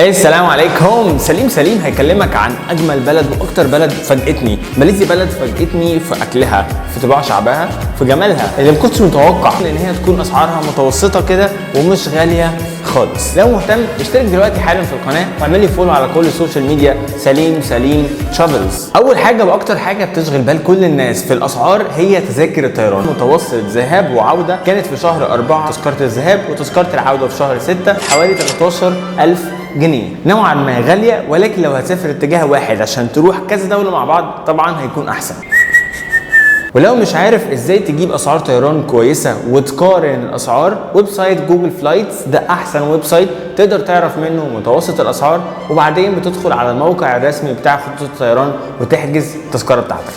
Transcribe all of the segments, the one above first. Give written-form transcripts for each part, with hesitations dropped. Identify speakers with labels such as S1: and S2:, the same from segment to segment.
S1: السلام عليكم. سليم سليم هيكلمك عن اجمل بلد واكتر بلد فاجئتني. ماليزيا بلد فاجئتني في اكلها، في طباع شعبها، في جمالها اللي ما كنتش متوقع ان هي تكون اسعارها متوسطه كده ومش غالية خالص. لو مهتم اشترك دلوقتي حالا في القناة واعمل لي follow على كل ال social media، سليم سليم travels. اول حاجة واكتر حاجة بتشغل بال كل الناس في الاسعار هي تذاكر الطيران. متوسط ذهاب وعوده كانت في شهر 4 تذكره الذهاب وتذكره العودة في شهر 6 حوالي 13,000 جنيه. نوعا ما غاليه، ولكن لو هتسافر اتجاه واحد عشان تروح كذا دولة مع بعض طبعا هيكون احسن. ولو مش عارف ازاي تجيب اسعار طيران كويسة وتقارن الاسعار، website Google Flights ده احسن website تقدر تعرف منه متوسط الاسعار، وبعدين بتدخل على الموقع الرسمي بتاع خطوط الطيران وتحجز التذكرة بتاعتك.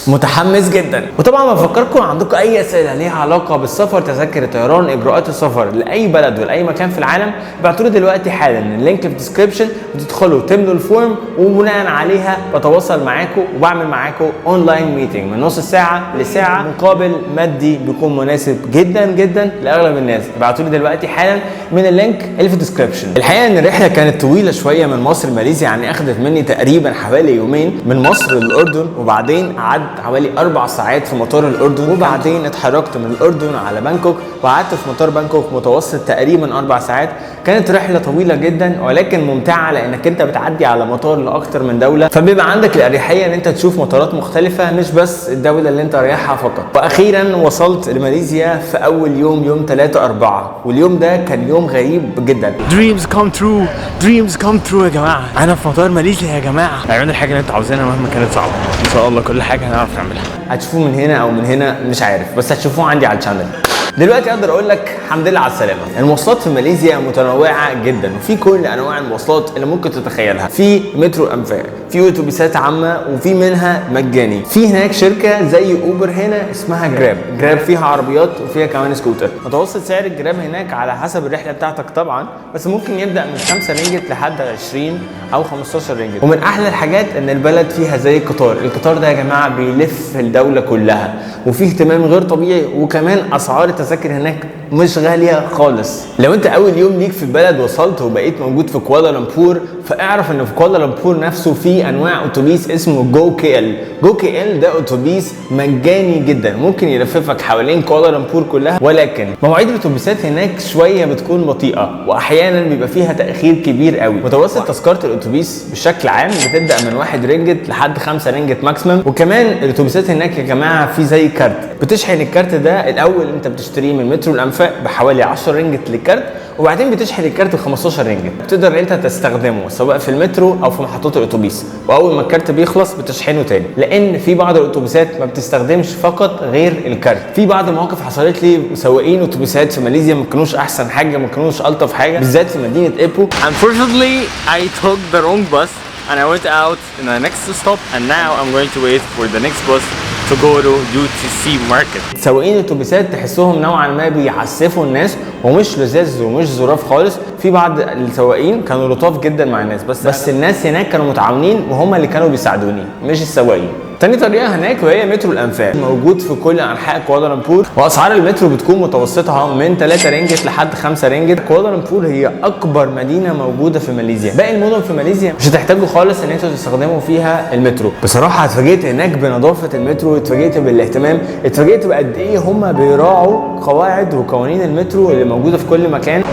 S1: متحمس جدا. وطبعا بفكركم، عندكم اي اسئلة ليها علاقة بالسفر، تذاكر الطيران، اجراءات السفر لاي بلد ولاي مكان في العالم، ابعتوا لي دلوقتي حالا ال link في ال description، وتدخلوا تملوا ال form، وبناء عليها بتواصل معاكم وبعمل معاكم online meeting من نص ساعة لساعة مقابل مادي بيكون مناسب جدا جدا لاغلب الناس. ابعتوا لي دلوقتي حالا من ال link اللي في ال description. الحقيقة ان الرحلة كانت طويلة شوية من مصر لماليزيا، يعني اخذت مني تقريبا حوالي يومين من مصر للاردن، وبعدين قعدت حوالي 4 ساعات في مطار الاردن، وبعدين اتحركت من الاردن على بانكوك وقعدت في مطار بانكوك متوسط تقريبا 4 ساعات. كانت رحله طويلة جدا ولكن ممتعه، لانك انت بتعدي على مطار لاكتر من دوله، فبيبقى عندك الاريحيه ان انت تشوف مطارات مختلفة مش بس الدولة اللي انت رايحها فقط. واخيرا وصلت لماليزيا في اول يوم، يوم 3 4، واليوم ده كان يوم غريب جدا.
S2: dreams come true، dreams come true يا جماعه. انا في مطار ماليزيا يا جماعه. اعملوا الحاجة اللي انتوا عاوزينها مهما كانت صعبه، ان شاء الله كل حاجة هنعرف نعملها.
S1: هتشوفوه من هنا او من هنا مش عارف، بس هتشوفوه عندي على ال channel. دلوقتي اقدر اقول لك الحمد لله على السلامه. المواصلات في ماليزيا متنوعة جدا، وفي كل انواع المواصلات اللي ممكن تتخيلها. في مترو انفاق، في اتوبيسات عامة وفي منها مجاني. في هناك شركة زي اوبر هنا اسمها Grab. Grab فيها عربيات وفيها كمان سكوتر. متوسط سعر ال Grab هناك على حسب الرحلة بتاعتك طبعا، بس ممكن يبدا من 5 رينجت لحد 20 او 15 رينجت. ومن احلى الحاجات ان البلد فيها زي قطار. القطار ده يا جماعة بيلف الدولة كلها، وفيه اهتمام غير طبيعي، وكمان اسعار التذاكر هناك مش غالية خالص. لو انت اول يوم ليك في البلد وصلت وبقيت موجود في كوالالمبور، فاعرف ان في كوالالمبور نفسه في انواع اتوبيس اسمه Go KL. Go KL ده اتوبيس مجاني جدا، ممكن يلففك حوالين كوالالمبور كلها، ولكن مواعيد الاتوبيسات هناك شوية بتكون بطيئه، واحيانا بيبقى فيها تاخير كبير قوي. متوسط تذكره الاتوبيس بشكل عام بتبدا من 1 رينجت لحد 5 رينجت maximum. وكمان الاتوبيسات هناك يا جماعة في زي كارت، بتشحن الكارت ده الاول، انت بتشتريه من مترو الانفاق بحوالي 10 رينجت للكارت، وبعدين بتشحن الكارت ب 15 رينجت، بتقدر انت تستخدمه سواء في المترو او في محطات الاتوبيس، واول ما الكارت بيخلص بتشحنه تاني، لان في بعض الاتوبيسات ما بتستخدمش فقط غير الكارت. في بعض المواقف حصلت لي، سواقين اتوبيسات في ماليزيا ما كانوش احسن حاجه، ما كانوش الطف حاجه، بالذات في مدينة ايبو.
S2: Unfortunately, I took the wrong bus and I went out in the next stop and now I'm going to wait for the next bus to go to UTC market.
S1: سواقين الاتوبيسات تحسهم نوعا ما بيعسفوا الناس ومش لذاذ ومش ظراف خالص. في بعض السواقين كانوا لطاف جدا مع الناس، بس الناس هناك كانوا متعاونين وهم اللي كانوا بيساعدوني مش السواقين. تاني طريقه هناك وهي مترو الانفاق، موجود في كل انحاء كوالالمبور، واسعار المترو بتكون متوسطها من 3 رينجت لحد 5 رينجت. كوالالمبور هي اكبر مدينة موجودة في ماليزيا. باقي المدن في ماليزيا مش هتحتاجوا خالص ان انتوا تستخدموا فيها المترو. بصراحة اتفاجئت هناك بنظافه المترو، اتفاجئت بالاهتمام، اتفاجئت بقد ايه هم بيراعوا قواعد وقوانين المترو اللي موجودة في كل مكان.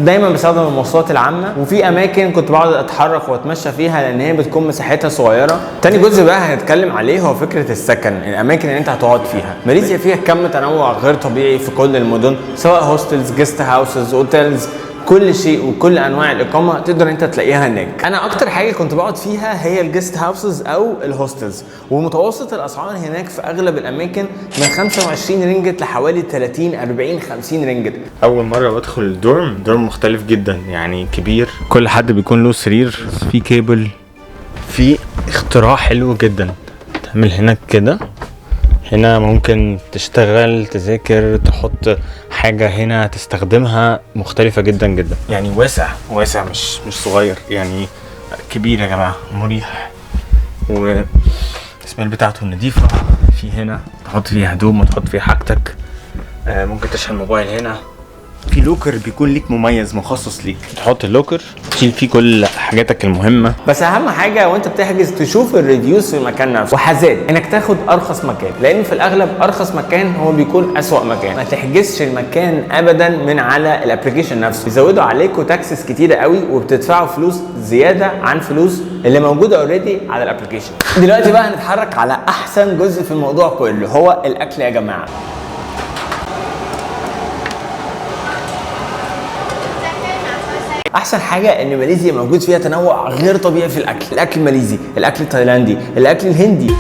S1: دايما بستخدم المواصلات العامه، وفي اماكن كنت بقعد اتحرك واتمشى فيها لان هي بتكون مساحتها صغيره. تاني جزء بقى هنتكلم عليه هو فكرة السكن، الاماكن اللي انت هتقعد فيها. ماليزيا فيها كم تنوع غير طبيعي في كل المدن، سواء hostels، guest houses، hotels، كل شيء وكل انواع الاقامة تقدر انت تلاقيها هناك. انا اكتر حاجة كنت بقعد فيها هي ال guest houses او ال hostels، ومتوسط الاسعار هناك في اغلب الاماكن من 25 رينجت لحوالي 30، 40، 50 رينجت.
S2: اول مرة بدخل ال dorm، dorm مختلف جدا، يعني كبير، كل حد بيكون له سرير، في كيبل، في اختراع حلو جدا، تعمل هنا كده، هنا ممكن تشتغل، تذاكر، تحط حاجة هنا تستخدمها. مختلفة جدا جدا، يعني واسع واسع، مش صغير، يعني كبير يا جماعة، مريح، وال smell بتاعته نظيفة. في هنا تحط فيها هدوم وتحط فيها حاجتك، ممكن تشحن موبايل هنا. في locker بيكون ليك مميز مخصص ليك، تحط ال locker تشيل فيه كل حاجاتك المهمه.
S1: بس اهم حاجة وانت بتحجز تشوف ال reviews في المكان نفسه، وحذاري انك تاخد ارخص مكان، لان في الاغلب ارخص مكان هو بيكون اسوأ مكان. ما تحجزش المكان ابدا من على ال application نفسه، بيزودوا عليكم taxes كتيرة قوي وبتدفعوا فلوس زيادة عن فلوس اللي موجودة already على ال application. دلوقتي بقى هنتحرك على احسن جزء في الموضوع كله، هو الاكل يا جماعة. احسن حاجة ان ماليزيا موجود فيها تنوع غير طبيعي في الاكل، الاكل الماليزي، الاكل التايلاندي، الاكل الهندي.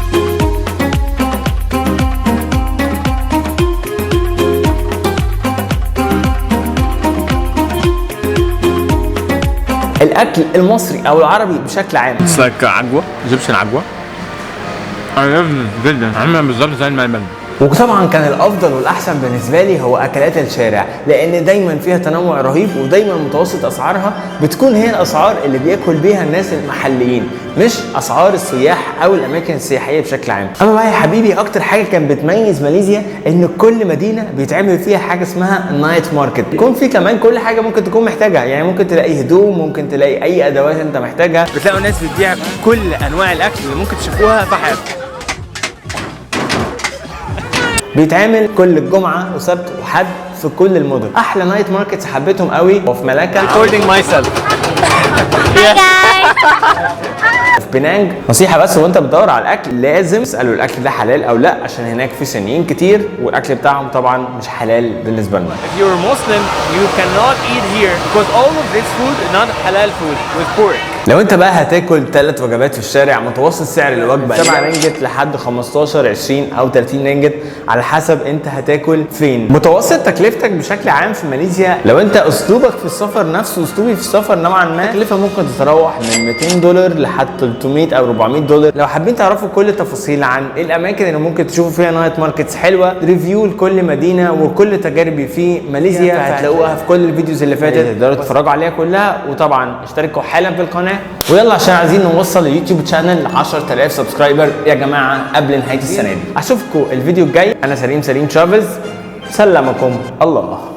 S1: الاكل المصري او العربي بشكل عام.
S2: It's like عجوه، Egyptian عجوه. جدا عامله بالظبط زي الملبن.
S1: وطبعا كان الافضل والاحسن بالنسبة لي هو اكلات الشارع، لان دايما فيها تنوع رهيب، ودايما متوسط اسعارها بتكون هي الاسعار اللي بياكل بيها الناس المحليين، مش اسعار السياح او الاماكن السياحية بشكل عام. اما بقى يا حبيبي اكتر حاجة كانت بتميز ماليزيا ان كل مدينة بيتعمل فيها حاجة اسمها night market، يكون في كمان كل حاجة ممكن تكون محتاجها، يعني ممكن تلاقي هدوم، ممكن تلاقي اي ادوات انت محتاجها.
S2: بتلاقوا ناس بتبيع كل انواع الاكل اللي ممكن تشوفوها في حياتكم.
S1: بيتعمل كل جمعه وسبت وحد في كل المدن. احلى night markets حبيتهم قوي وفي ملاكا،
S2: recording myself.
S1: في بينانج. نصيحة بس وانت بتدور على الاكل لازم تسالوا الاكل ده حلال او لا، عشان هناك في صينيين كتير والاكل بتاعهم طبعا مش حلال بالنسبة لنا.
S2: If you're Muslim, you cannot eat here because all of this food is not halal food with pork.
S1: لو انت بقى هتاكل 3 وجبات في الشارع، متوسط سعر الوجبة 7 رنجت لحد 15 20 او 30 رنجت على حسب انت هتاكل فين. متوسط تكلفتك بشكل عام في ماليزيا لو انت اسلوبك في السفر نفسه اسلوبي في السفر نوعا ما، التكلفة ممكن تتراوح من 200 دولار لحد 300 او 400 دولار. لو حابين تعرفوا كل التفاصيل عن ايه الاماكن اللي ممكن تشوفوا فيها night markets حلوة، review لكل مدينة وكل تجاربي في ماليزيا، فهتلاقوها في كل ال videos اللي فاتت، تقدروا تتفرجوا عليها كلها. وطبعا اشتركوا حالا في القناة، ويلا عشان عايزين نوصل ال YouTube channel ل 10000 subscriber يا جماعة قبل نهاية السنة دي. اشوفكم الفيديو الجاي. انا سليم، سليم Travels، سلمكم الله.